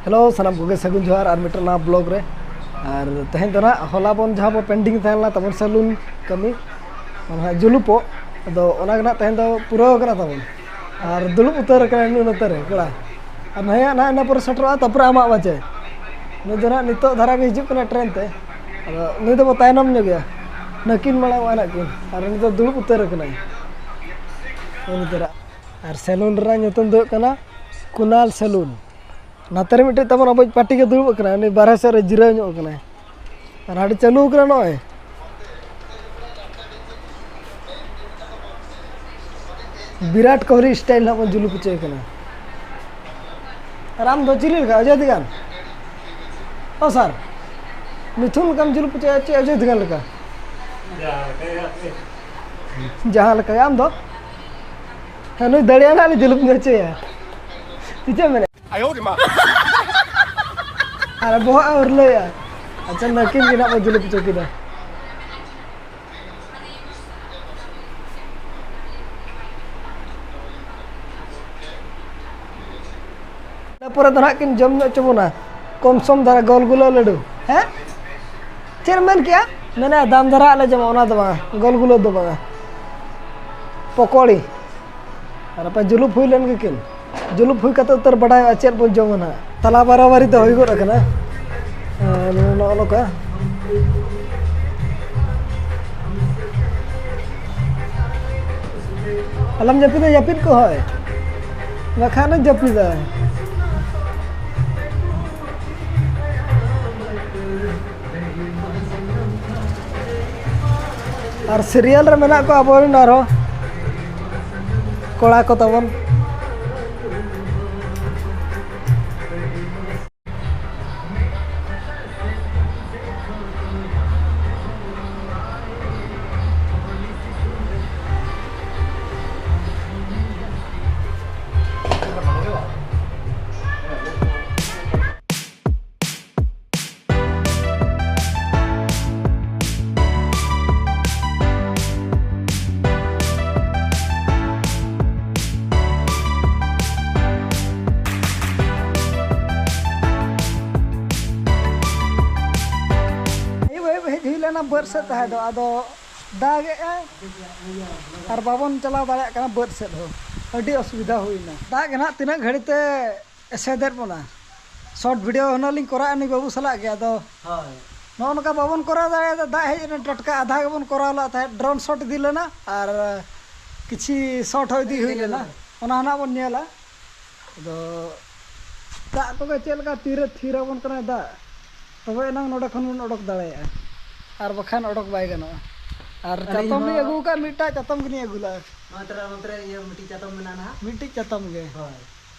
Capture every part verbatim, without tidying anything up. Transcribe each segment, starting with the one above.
Hello, ᱥᱟᱱᱟᱢ ᱠᱚᱜᱮ ᱥᱟᱹᱜᱩᱱ ᱡᱚᱦᱟᱨ ᱟᱨ ᱢᱤᱫᱴᱟᱝ ᱱᱟᱣᱟ ᱵᱞᱚᱜ ᱨᱮ᱾ ᱟᱨ ᱛᱮᱦᱮᱧ ᱫᱚ ᱱᱟᱦᱟᱜ, ᱦᱚᱞᱟ ᱵᱚᱱ ᱡᱟᱦᱟᱸ ᱵᱚ ᱯᱮᱱᱰᱤᱝ ᱛᱟᱦᱮᱸ ᱞᱮᱱᱟ ᱛᱟᱵᱚᱱ ᱥᱮᱞᱩᱱ ᱠᱟᱹᱢᱤ, ᱚᱱᱟ ᱱᱟᱦᱟᱜ ᱡᱩᱞᱩᱯᱚᱜ, ᱟᱫᱚ ᱚᱱᱟ ᱜᱮ ᱱᱟᱦᱟᱜ ᱛᱮᱦᱮᱧ ᱫᱚ ᱯᱩᱨᱟᱹᱣ ᱠᱟᱱᱟ ᱛᱟᱵᱚᱱ᱾ ᱟᱨ ᱫᱩᱲᱩᱵ ᱩᱛᱟᱹᱨ ᱟᱠᱟᱱᱟ ᱱᱩᱭ ᱱᱚᱛᱮ ᱨᱮ ᱠᱚᱲᱟ᱾ ᱟᱨ ᱱᱟᱦᱟᱜ ᱱᱟᱦᱟᱜ ᱤᱱᱟᱹ ᱯᱚᱨᱮ ᱥᱮᱴᱮᱨᱚᱜᱼᱟ, ᱛᱟᱨᱯᱚᱨᱮ ᱟᱢᱟᱜ ᱵᱟᱪᱮ᱾ ᱱᱩᱭ ᱫᱚ ᱱᱟᱦᱟᱜ ᱱᱤᱛᱚᱜ ᱫᱷᱟᱨᱟ ᱜᱮ ᱦᱤᱡᱩᱜ ᱠᱟᱱᱟ ᱴᱨᱮᱱ ᱛᱮ᱾ ᱟᱫᱚ ᱱᱩᱭ ᱫᱚᱵᱚ ᱛᱟᱭᱱᱚᱢ ᱧᱚᱜᱮᱭᱟ᱾ ᱱᱟᱹᱠᱤᱱ ᱢᱟᱲᱟᱝ ᱚᱜᱼᱟ ᱱᱟᱦᱟᱜ ᱠᱤᱱ᱾ ᱟᱨ ᱩᱱᱤ ᱫᱚ ᱫᱩᱲᱩᱵ ᱩᱛᱟᱹᱨ ᱟᱠᱟᱱᱟᱭ ᱩᱱᱤ ᱛᱚᱨᱟ᱾ ᱟᱨ ᱥᱮᱞᱩᱱ ᱨᱮᱱᱟᱜ ᱧᱩᱛᱩᱢ ᱫᱚ ᱦᱩᱭᱩᱜ ᱠᱟᱱᱟ ᱠᱩᱱᱟᱞ ᱥᱮᱞᱩᱱ᱾ ᱱᱟᱛᱮ ᱨᱮ ᱢᱤᱫᱴᱮᱡ ᱛᱟᱵᱚᱱ ᱟᱵᱚᱭᱤᱡ ᱯᱟᱹᱴᱤ ᱜᱮ ᱫᱩᱲᱩᱵ ᱟᱠᱟᱱᱟᱭ, ᱩᱱᱤ ᱵᱟᱨᱦᱮ ᱥᱮᱫ ᱨᱮ ᱡᱤᱨᱟᱹᱣ ᱧᱚᱜ ᱟᱠᱟᱱᱟᱭ᱾ ᱟᱨ ᱦᱟᱸᱰᱮ ᱪᱟᱹᱞᱩ ᱟᱠᱟᱱᱟ ᱱᱚᱜᱼᱚᱭ᱾ ᱵᱤᱨᱟᱴ ᱠᱳᱦᱞᱤ ᱥᱴᱟᱭᱤᱞ ᱱᱟᱜ ᱵᱚᱱ ᱡᱩᱞᱩᱯ ᱦᱚᱪᱚᱭᱮ ᱠᱟᱱᱟ᱾ ᱟᱨ ᱟᱢ ᱫᱚ ᱪᱤᱞᱤ ᱞᱮᱠᱟ? ᱚᱡᱚᱭ ᱫᱮᱣᱜᱟᱱ? ᱚ ᱥᱟᱨ, ᱢᱤᱛᱷᱩᱱ ᱞᱮᱠᱟᱢ ᱡᱩᱞᱩᱯ ᱦᱚᱪᱚᱭᱟ ᱪᱮ ᱚᱡᱚᱭ ᱫᱮᱣᱜᱟᱱ ᱞᱮᱠᱟ? ᱡᱟᱦᱟᱸ ᱞᱮᱠᱟ ᱜᱮ᱾ ᱟᱢ ᱫᱚ? ᱦᱮᱸ, ᱱᱩᱭ ᱫᱟᱲᱮᱭᱟᱱᱟᱜ ᱞᱮ ᱡᱩᱞᱩᱯ ᱧᱚᱜ ᱦᱚᱪᱚᱭᱟ᱾ ᱪᱮᱫ ᱮᱢ ᱢᱮᱱᱟ? ᱟᱨ ᱵᱚᱦᱚᱜ ᱮ ᱩᱨᱞᱟᱹᱭᱟ᱾ ᱟᱪᱪᱷᱟ, ᱱᱟᱹᱠᱤᱱ ᱜᱮ ᱱᱟᱜ ᱵᱚ ᱡᱩᱞᱩᱯ ᱦᱚᱪᱚ ᱠᱤᱱᱟ᱾ ᱤᱱᱟᱹ ᱯᱚᱨᱮ ᱫᱚ ᱱᱟᱜ ᱠᱤᱱ ᱡᱚᱢ ᱧᱚᱜ ᱦᱚᱪᱚ ᱵᱚᱱᱟ ᱠᱚᱢ ᱥᱚᱢ ᱫᱷᱟᱨᱟ ᱜᱳᱞ ᱜᱩᱞᱟᱹ ᱞᱟᱹᱰᱩ᱾ ᱦᱮᱸ? ᱪᱮᱫ ᱮᱢ ᱢᱮᱱ ᱠᱮᱜᱼᱟ? ᱢᱮᱱᱟ ᱫᱟᱢ ᱫᱷᱟᱨᱟ ᱟᱜ ᱞᱮ ᱡᱚᱢᱟ, ᱚᱱᱟ ᱫᱚ ᱵᱟᱝᱟ, ᱜᱳᱞ ᱜᱩᱞᱟᱹ ᱫᱚ ᱵᱟᱝᱟ, ᱯᱚᱠᱚᱲᱤ᱾ ᱟᱨ ᱟᱯᱮ ᱡᱩᱞᱩᱯ ᱦᱩᱭ ᱞᱮᱱ ᱜᱮᱠᱤᱱ᱾ ᱡᱩᱞᱩᱯ ᱦᱩᱭ ᱠᱟᱛᱮ ᱩᱛᱟᱹᱨ ᱵᱟᱰᱟᱭᱚᱜᱼᱟ ᱪᱮᱫ ᱵᱚᱱ ᱡᱚᱢᱟ ᱱᱟᱦᱟᱜ᱾ ᱛᱟᱞᱟ ᱵᱟᱨᱟᱵᱟᱨᱤ ᱫᱚ ᱦᱩᱭ ᱜᱚᱫ ᱟᱠᱟᱱᱟ᱾ ᱟᱨ ᱱᱚᱜᱼᱚ ᱱᱚᱝᱠᱟ᱾ ᱟᱞᱚᱢ ᱡᱟᱹᱯᱤᱫᱟ, ᱡᱟᱹᱯᱤᱫ ᱠᱚ ᱦᱚᱭ, ᱵᱟᱠᱷᱟᱱ ᱮᱢ ᱡᱟᱹᱯᱤᱫᱟ᱾ ᱟᱨ ᱥᱤᱨᱤᱭᱟᱞ ᱨᱮ ᱢᱮᱱᱟᱜ ᱠᱚᱣᱟ ᱟᱵᱚᱨᱮᱱ ᱟᱨᱦᱚᱸ ᱠᱚᱲᱟ ᱠᱚ ᱛᱟᱵᱚᱱ᱾ ᱵᱟᱹᱫᱽ ᱥᱮᱫ ᱛᱟᱦᱮᱸ ᱫᱚ, ᱟᱫᱚ ᱫᱟᱜᱮᱜᱼᱟᱭ ᱟᱨ ᱵᱟᱵᱚᱱ ᱪᱟᱞᱟᱣ ᱫᱟᱲᱮᱭᱟᱜ ᱠᱟᱱᱟ ᱵᱟᱹᱫᱽ ᱥᱮᱫ ᱦᱚᱸ᱾ ᱟᱹᱰᱤ ᱚᱥᱩᱵᱤᱫᱷᱟ ᱦᱩᱭᱱᱟ᱾ ᱫᱟᱜ ᱜᱮ ᱱᱟᱦᱟᱜ ᱛᱤᱱᱟᱹᱜ ᱜᱷᱟᱹᱲᱤᱡ ᱛᱮ ᱮᱥᱮᱫᱮᱫ ᱵᱚᱱᱟ᱾ ᱥᱚᱨᱴ ᱵᱷᱤᱰᱤᱭᱳ ᱦᱩᱱᱟᱹᱝ ᱞᱤᱧ ᱠᱚᱨᱟᱣᱟ ᱱᱩᱭ ᱵᱟᱹᱵᱩ ᱥᱟᱞᱟᱜ ᱜᱮ, ᱟᱫᱚ ᱦᱳᱭ᱾ ᱱᱚᱜᱼᱚ ᱱᱚᱝᱠᱟ ᱵᱟᱵᱚᱱ ᱠᱚᱨᱟᱣ ᱫᱟᱲᱮᱭᱟᱫᱟ᱾ ᱫᱟᱜ ᱦᱮᱡ ᱮᱱᱟ ᱴᱟᱴᱠᱟ, ᱟᱫᱷᱟ ᱜᱮᱵᱚᱱ ᱠᱚᱨᱟᱣ ᱞᱮᱫ ᱛᱟᱦᱮᱸᱫ, ᱰᱨᱳᱱ ᱥᱚᱴ ᱤᱫᱤ ᱞᱮᱱᱟ ᱟᱨ ᱠᱤᱪᱷᱤ ᱥᱚᱴ ᱦᱚᱸ ᱤᱫᱤ ᱦᱩᱭ ᱞᱮᱱᱟ, ᱚᱱᱟ ᱦᱚᱸ ᱱᱟᱜ ᱵᱚᱱ ᱧᱮᱞᱟ᱾ ᱟᱫᱚ ᱫᱟᱜ ᱠᱚᱜᱮ ᱪᱮᱫ ᱞᱮᱠᱟ ᱛᱤᱨᱮ ᱛᱷᱤᱨ ᱟᱵᱚᱱ ᱠᱟᱱᱟᱭ ᱫᱟᱜ, ᱛᱚᱵᱮ ᱮᱱᱟᱝ ᱱᱚᱰᱮ ᱠᱷᱚᱱ ᱵᱚᱱ ᱚᱰᱚᱠ ᱫᱟᱲᱮᱭᱟᱜᱼᱟ, ᱟᱨ ᱵᱟᱠᱷᱟᱱ ᱚᱰᱚᱠ ᱵᱟᱭ ᱜᱟᱱᱚᱜᱼᱟ᱾ ᱟᱨ ᱟᱹᱞᱤᱧ ᱪᱟᱛᱚᱢ ᱞᱤᱧ ᱦᱚᱸ ᱟᱹᱜᱩ ᱟᱠᱟᱫ, ᱢᱤᱫᱴᱟᱝ ᱪᱟᱛᱚᱢ ᱜᱮᱞᱤᱧ ᱟᱹᱜᱩ ᱞᱟᱜᱼᱟ᱾ ᱱᱚᱛᱮ ᱨᱮ, ᱱᱚᱛᱮ ᱨᱮ ᱤᱭᱟᱹ ᱢᱤᱫᱴᱤᱡ ᱪᱟᱛᱚᱢ ᱢᱮᱱᱟᱜᱼᱟ ᱱᱟᱦᱟᱜ᱾ ᱢᱤᱫᱴᱤᱡ ᱪᱟᱛᱚᱢ ᱜᱮ᱾ ᱦᱳᱭ᱾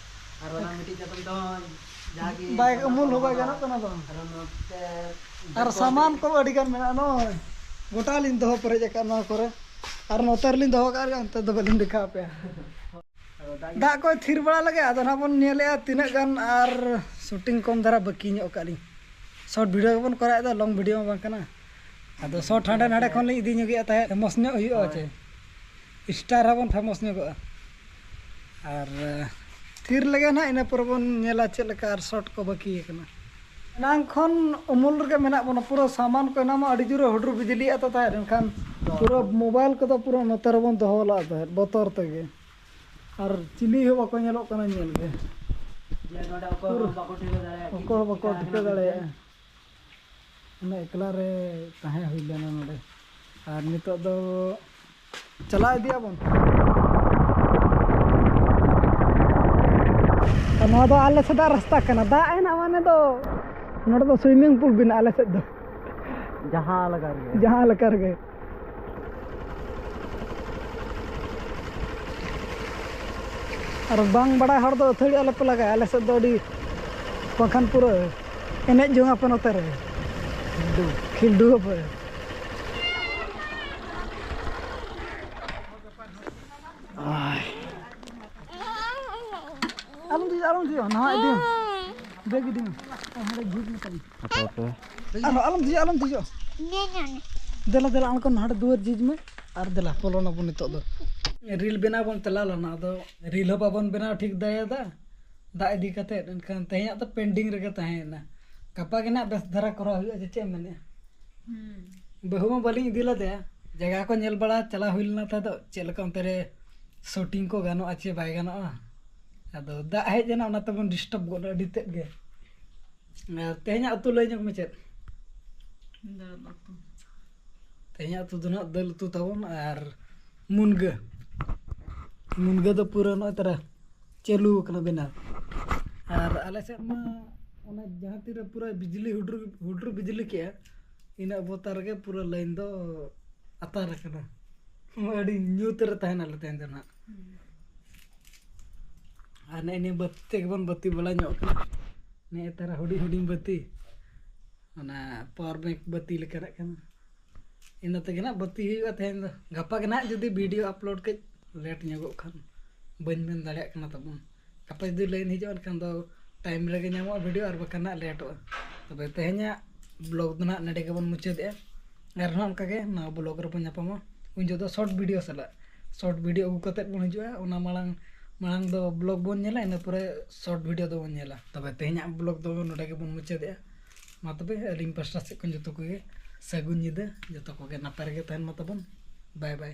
ᱟᱨ ᱚᱱᱟ ᱢᱤᱫᱴᱤᱡ ᱪᱟᱛᱚᱢ ᱫᱚ ᱡᱟᱦᱟᱸ ᱜᱮ ᱵᱟᱭ, ᱩᱢᱩᱞ ᱦᱚᱸ ᱵᱟᱭ ᱜᱟᱱᱚᱜ ᱠᱟᱱᱟ ᱵᱟᱝ᱾ ᱟᱨ ᱱᱚᱛᱮ ᱟᱨ ᱥᱟᱢᱟᱱ ᱠᱚ ᱟᱹᱰᱤ ᱜᱟᱱ ᱢᱮᱱᱟᱜᱼᱟ, ᱱᱚᱜᱼᱚᱭ ᱜᱚᱴᱟ ᱞᱤᱧ ᱫᱚᱦᱚ ᱯᱮᱨᱮᱡ ᱟᱠᱟᱫ ᱱᱚᱣᱟ ᱠᱚᱨᱮ, ᱟᱨ ᱱᱚᱛᱮ ᱨᱮᱞᱤᱧ ᱫᱚᱦᱚ ᱠᱟᱜᱼᱟ, ᱚᱱᱛᱮ ᱫᱚ ᱵᱟᱹᱞᱤᱧ ᱫᱮᱠᱷᱟᱣ ᱟᱯᱮᱭᱟ᱾ ᱟᱫᱚ ᱫᱟᱜ ᱜᱮ ᱫᱟᱜ ᱠᱚᱭ ᱛᱷᱤᱨ ᱵᱟᱲᱟ ᱞᱮᱜᱮ, ᱟᱫᱚ ᱱᱟᱦᱟᱜ ᱵᱚᱱ ᱧᱮᱞᱮᱜᱼᱟ ᱛᱤᱱᱟᱹᱜ ᱜᱟᱱ ᱟᱨ ᱥᱩᱴᱤᱝ ᱠᱚᱢ ᱫᱷᱟᱨᱟ ᱵᱟᱹᱠᱤ ᱧᱚᱜ ᱠᱟᱜ ᱞᱤᱧ᱾ ᱥᱚᱨᱴ ᱵᱷᱤᱰᱤᱭᱳ ᱜᱮᱵᱚᱱ ᱠᱚᱨᱟᱣᱮᱫᱟ, ᱞᱚᱝ ᱵᱷᱤᱰᱤᱭᱳ ᱢᱟ ᱵᱟᱝ ᱠᱟᱱᱟ᱾ ᱟᱫᱚ ᱥᱚᱨᱴ ᱦᱟᱸᱰᱮ ᱱᱟᱰᱮ ᱠᱷᱚᱱ ᱞᱤᱧ ᱤᱫᱤ ᱧᱚᱜᱮᱜᱼᱟ ᱛᱟᱦᱮᱸᱫ, ᱯᱷᱮᱢᱚᱥ ᱧᱚᱜ ᱦᱩᱭᱩᱜᱼᱟ ᱦᱳᱭ᱾ ᱪᱮ, ᱥᱴᱟᱨ ᱦᱚᱸᱵᱚᱱ ᱯᱷᱮᱢᱚᱥ ᱧᱚᱜᱚᱜᱼᱟ᱾ ᱟᱨ ᱛᱷᱤᱨ ᱞᱮᱜᱮ ᱱᱟᱦᱟᱜ, ᱤᱱᱟᱹ ᱯᱚᱨᱮ ᱵᱚᱱ ᱧᱮᱞᱟ ᱪᱮᱫ ᱞᱮᱠᱟ ᱟᱨ ᱥᱚᱨᱴ ᱠᱚ ᱵᱟᱹᱠᱤ ᱟᱠᱟᱱᱟ᱾ ᱮᱱᱟᱝ ᱠᱷᱚᱱ ᱩᱢᱩᱞ ᱨᱮᱜᱮ ᱢᱮᱱᱟᱜ ᱵᱚᱱᱟ, ᱯᱩᱨᱟᱹ ᱥᱟᱢᱟᱱ ᱠᱚ ᱮᱱᱟᱝ ᱢᱟ ᱟᱹᱰᱤ ᱡᱳᱨᱮ ᱦᱩᱰᱩᱨ ᱵᱤᱡᱽᱞᱤᱭᱟᱜ ᱛᱟᱦᱮᱸᱫ, ᱮᱱᱠᱷᱟᱱ ᱯᱩᱨᱟᱹ ᱢᱳᱵᱟᱭᱤᱞ ᱠᱚᱫᱚ ᱯᱩᱨᱟᱹ ᱱᱚᱛᱮ ᱨᱮᱵᱚᱱ ᱫᱚᱦᱚ ᱞᱟᱜ ᱛᱟᱦᱮᱸᱫ ᱵᱚᱛᱚᱨ ᱛᱮᱜᱮ᱾ ᱟᱨ ᱪᱤᱞᱤ ᱦᱚᱸ ᱵᱟᱠᱚ ᱧᱮᱞᱚᱜ ᱠᱟᱱᱟ ᱧᱮᱞ ᱜᱮ᱾ ᱡᱮ ᱱᱚᱰᱮ ᱚᱠᱚᱭ ᱦᱚᱸ ᱵᱟᱠᱚ ᱴᱷᱤᱠᱟᱹ ᱫᱟᱲᱮᱭᱟᱜᱼᱟ, ᱚᱠᱚᱭ ᱦᱚᱸ ᱵᱟᱠᱚ ᱴᱷᱤᱠᱟᱹ ᱫᱟᱲᱮᱭᱟᱜᱼᱟ᱾ ᱚᱱᱟ ᱮᱠᱞᱟ ᱨᱮ ᱛᱟᱦᱮᱸ ᱦᱩᱭ ᱞᱮᱱᱟ ᱱᱚᱰᱮ᱾ ᱟᱨ ᱱᱤᱛᱚᱜ ᱫᱚ ᱪᱟᱞᱟᱣ ᱤᱫᱤᱜ ᱟᱵᱚᱱ᱾ ᱟᱨ ᱱᱚᱣᱟ ᱫᱚ ᱟᱞᱮ ᱥᱮᱫᱟᱜ ᱨᱟᱥᱛᱟ ᱠᱟᱱᱟ᱾ ᱫᱟᱜ ᱮᱱᱟ ᱢᱟᱱᱮ ᱫᱚ ᱱᱚᱰᱮ ᱫᱚ ᱥᱩᱭᱢᱤᱝ ᱯᱩᱞ ᱵᱮᱱᱟᱜᱼᱟ ᱟᱞᱮ ᱥᱮᱫ ᱫᱚ᱾ ᱡᱟᱦᱟᱸ ᱞᱮᱠᱟ ᱨᱮᱜᱮ᱾ ᱡᱟᱦᱟᱸ ᱞᱮᱠᱟ ᱨᱮᱜᱮ᱾ ᱟᱨ ᱵᱟᱝ ᱵᱟᱲᱟᱭ ᱦᱚᱲ ᱫᱚ ᱟᱹᱛᱷᱟᱹᱲᱤ ᱟᱞᱚᱯᱮ ᱞᱟᱜᱟᱭᱟ, ᱟᱞᱮ ᱥᱮᱫ ᱫᱚ ᱟᱹᱰᱤ, ᱵᱟᱝᱠᱷᱟᱱ ᱯᱩᱨᱟᱹ ᱮᱱᱮᱡ ᱡᱚᱝ ᱟᱯᱮ ᱱᱚᱛᱮ ᱨᱮ᱾ ᱠᱷᱤᱞᱰᱩ᱾ ᱠᱷᱤᱞᱰᱩ ᱟᱯᱮ᱾ ᱟᱭ᱾ ᱟᱞᱚᱢ ᱫᱮᱡᱚᱜ, ᱟᱞᱚᱢ ᱫᱮᱡᱚᱜ, ᱱᱟᱣᱟ ᱤᱫᱤᱭᱟᱢ᱾ ᱵᱮᱜᱽ ᱤᱫᱤ ᱢᱮ᱾ ᱟᱨ ᱦᱟᱸᱰᱮ ᱡᱷᱤᱡ ᱢᱮ ᱛᱟᱞᱤᱧ᱾ ᱦᱟᱯᱮ, ᱦᱟᱯᱮ᱾ ᱟᱞᱚ, ᱟᱞᱚᱢ ᱫᱮᱡᱚᱜ, ᱟᱞᱚᱢ ᱫᱮᱡᱚᱜ᱾ ᱫᱮᱞᱟ, ᱫᱮᱞᱟ, ᱟᱬᱜᱚᱱ ᱦᱟᱸᱰᱮ ᱫᱩᱣᱟᱹᱨ ᱡᱷᱤᱡ ᱢᱮ᱾ ᱟᱨ ᱫᱮᱞᱟ, ᱵᱚᱞᱚᱱᱟᱵᱚᱱ ᱱᱤᱛᱚᱜ ᱫᱚ᱾ ᱨᱤᱞ ᱵᱮᱱᱟᱣ ᱵᱚᱱ ᱪᱟᱞᱟᱣ ᱞᱮᱱᱟ, ᱟᱫᱚ ᱨᱤᱞ ᱦᱚᱸ ᱵᱟᱵᱚᱱ ᱵᱮᱱᱟᱣ ᱴᱷᱤᱠ ᱫᱟᱲᱮᱭᱟᱫᱟ ᱫᱟᱜ ᱤᱫᱤ ᱠᱟᱛᱮᱫ᱾ ᱮᱱᱠᱷᱟᱱ ᱛᱮᱦᱮᱧᱟᱜ ᱫᱚ pending ᱨᱮᱜᱮ ᱛᱟᱦᱮᱸᱭᱮᱱᱟ᱾ ᱜᱟᱯᱟ ᱜᱮ ᱱᱟᱜ ᱵᱮᱥ ᱫᱷᱟᱨᱟ ᱠᱚᱨᱟᱣ ᱦᱩᱭᱩᱜᱼᱟ, ᱪᱮ ᱪᱮᱫ ᱮᱢ ᱢᱮᱱᱮᱫᱼᱟ? ᱦᱩᱸ᱾ ᱵᱟᱹᱦᱩ ᱢᱟ ᱵᱟᱹᱞᱤᱧ ᱤᱫᱤ ᱞᱮᱫᱮᱭᱟ, ᱡᱟᱭᱜᱟ ᱠᱚ ᱧᱮᱞ ᱵᱟᱲᱟ ᱪᱟᱞᱟᱣ ᱦᱩᱭ ᱞᱮᱱᱟ ᱛᱟᱦᱮᱸ ᱫᱚ, ᱪᱮᱫ ᱞᱮᱠᱟ ᱚᱱᱛᱮ ᱨᱮ ᱥᱩᱴᱤᱝ ᱠᱚ ᱜᱟᱱᱚᱜᱼᱟ ᱪᱮ ᱵᱟᱭ ᱜᱟᱱᱚᱜᱼᱟ᱾ ᱟᱫᱚ ᱫᱟᱜ ᱦᱮᱡ ᱮᱱᱟ, ᱚᱱᱟ ᱛᱮᱵᱚᱱ ᱰᱤᱥᱴᱟᱵᱽ ᱜᱚᱫ ᱟᱹᱰᱤ ᱛᱮᱫ ᱜᱮ᱾ ᱟᱨ ᱛᱮᱦᱮᱧᱟᱜ ᱩᱛᱩ ᱞᱟᱹᱭ ᱧᱚᱜ ᱢᱮ ᱪᱮᱫ? ᱫᱟᱹᱞ ᱩᱛᱩ᱾ ᱛᱮᱦᱮᱧᱟᱜ ᱩᱛᱩ ᱫᱚ ᱱᱟᱦᱟᱜ ᱫᱟᱹᱞ ᱩᱛᱩ ᱛᱟᱵᱚᱱ ᱟᱨ ᱢᱩᱱᱜᱟᱹ᱾ ᱢᱩᱱᱜᱟᱹ ᱫᱚ ᱯᱩᱨᱟᱹ ᱱᱚᱜᱼᱚᱭ ᱛᱟᱨᱟ ᱪᱟᱹᱞᱩ ᱟᱠᱟᱱᱟ ᱵᱮᱱᱟᱣ᱾ ᱟᱨ ᱟᱞᱮ ᱥᱮᱫ ᱢᱟ ᱚᱱᱟ ᱡᱟᱦᱟᱸ ᱛᱤᱨᱮ ᱯᱩᱨᱟᱹ ᱵᱤᱡᱽᱞᱤ ᱦᱩᱰᱩᱨ ᱦᱩᱰᱩᱨ ᱵᱤᱡᱽᱞᱤ ᱠᱮᱜᱼᱟ, ᱤᱱᱟᱹᱜ ᱵᱚᱛᱟᱨ ᱜᱮ ᱯᱩᱨᱟᱹ ᱞᱟᱭᱤᱱ ᱫᱚ ᱟᱛᱟᱨ ᱟᱠᱟᱱᱟ᱾ ᱟᱹᱰᱤ ᱧᱩᱛ ᱨᱮ ᱛᱟᱦᱮᱱᱟᱞᱮ ᱛᱮᱦᱮᱧ ᱫᱚ ᱱᱟᱦᱟᱜ᱾ ᱟᱨ ᱱᱮᱜᱼᱮ ᱱᱤᱭᱟᱹ ᱵᱟᱹᱛᱤ ᱛᱮᱜᱮ ᱵᱚᱱ ᱵᱟᱹᱛᱤ ᱵᱟᱲᱟ ᱧᱚᱜ ᱠᱟᱱᱟ᱾ ᱱᱮᱜᱼᱮ ᱛᱟᱨᱟ ᱦᱩᱰᱤᱧ ᱦᱩᱰᱤᱧ ᱵᱟᱹᱛᱤ, ᱚᱱᱟ ᱯᱟᱣᱟᱨ ᱵᱮᱝᱠ ᱵᱟᱹᱛᱤ ᱞᱮᱠᱟᱱᱟᱜ ᱠᱟᱱᱟ᱾ ᱤᱱᱟᱹ ᱛᱮᱜᱮ ᱱᱟᱜ ᱵᱟᱹᱛᱤ ᱦᱩᱭᱩᱜᱼᱟ ᱛᱮᱦᱮᱧ ᱫᱚ᱾ ᱜᱟᱯᱟ ᱜᱮ ᱱᱟᱜ ᱡᱩᱫᱤ ᱵᱷᱤᱰᱤᱭᱳ ᱟᱯᱞᱳᱰ ᱠᱟᱹᱡ ᱞᱮᱴ ᱧᱚᱜᱚᱜ ᱠᱷᱟᱱ, ᱵᱟᱹᱧ ᱢᱮᱱ ᱫᱟᱲᱮᱭᱟᱜ ᱠᱟᱱᱟ ᱛᱟᱵᱚᱱ᱾ ᱜᱟᱯᱟ ᱡᱩᱫᱤ ᱞᱟᱭᱤᱱ ᱦᱤᱡᱩᱜᱼᱟ, ᱮᱱᱠᱷᱟᱱ ᱫᱚ ᱴᱟᱭᱤᱢ ᱨᱮᱜᱮ ᱧᱟᱢᱚᱜᱼᱟ ᱵᱷᱤᱰᱤᱭᱳ, ᱟᱨ ᱵᱟᱠᱷᱟᱱ ᱱᱟᱜ ᱞᱮᱴᱚᱜᱼᱟ᱾ ᱛᱚᱵᱮ ᱛᱮᱦᱮᱧᱟᱜ ᱵᱞᱚᱜ ᱫᱚ ᱱᱟᱜ ᱱᱚᱸᱰᱮ ᱜᱮᱵᱚᱱ ᱢᱩᱪᱟᱹᱫᱮᱜᱼᱟ᱾ ᱟᱨᱦᱚᱸ ᱚᱱᱠᱟᱜᱮ ᱱᱟᱣᱟ ᱵᱞᱚᱜ ᱨᱮᱵᱚᱱ ᱧᱟᱯᱟᱢᱟ, ᱩᱱ ᱡᱚᱦᱚᱜ ᱫᱚ ᱥᱚᱨᱴ ᱵᱷᱤᱰᱤᱭᱳ ᱥᱟᱞᱟᱜ᱾ ᱥᱚᱨᱴ ᱵᱷᱤᱰᱤᱭᱳ ᱟᱹᱜᱩ ᱠᱟᱛᱮᱫ ᱵᱚᱱ ᱦᱤᱡᱩᱜᱼᱟ᱾ ᱚᱱᱟ ᱢᱟᱲᱟᱝ, ᱢᱟᱲᱟᱝ ᱫᱚ ᱵᱞᱚᱜ ᱵᱚᱱ ᱧᱮᱞᱟ, ᱤᱱᱟᱹ ᱯᱚᱨᱮ ᱥᱚᱨᱴ ᱵᱷᱤᱰᱤᱭᱳ ᱫᱚᱵᱚᱱ ᱧᱮᱞᱟ᱾ ᱛᱚᱵᱮ ᱛᱮᱦᱮᱧᱟᱜ ᱵᱞᱚᱜ ᱫᱚ ᱱᱚᱸᱰᱮ ᱜᱮᱵᱚᱱ ᱢᱩᱪᱟᱹᱫᱮᱜᱼᱟ᱾ ᱢᱟ ᱛᱚᱵᱮ ᱟᱹᱞᱤᱧ ᱯᱟᱥᱴᱟ ᱥᱮᱫ ᱠᱷᱚᱱ ᱡᱚᱛᱚ ᱠᱚᱜᱮ ᱥᱟᱹᱜᱩᱱ ᱧᱤᱫᱟᱹ, ᱡᱚᱛᱚ ᱠᱚᱜᱮ ᱱᱟᱯᱟᱭ ᱨᱮᱜᱮ ᱛᱟᱦᱮᱱ ᱢᱟ ᱛᱟᱵᱚᱱ᱾ ᱵᱟᱭ ᱵᱟᱭ᱾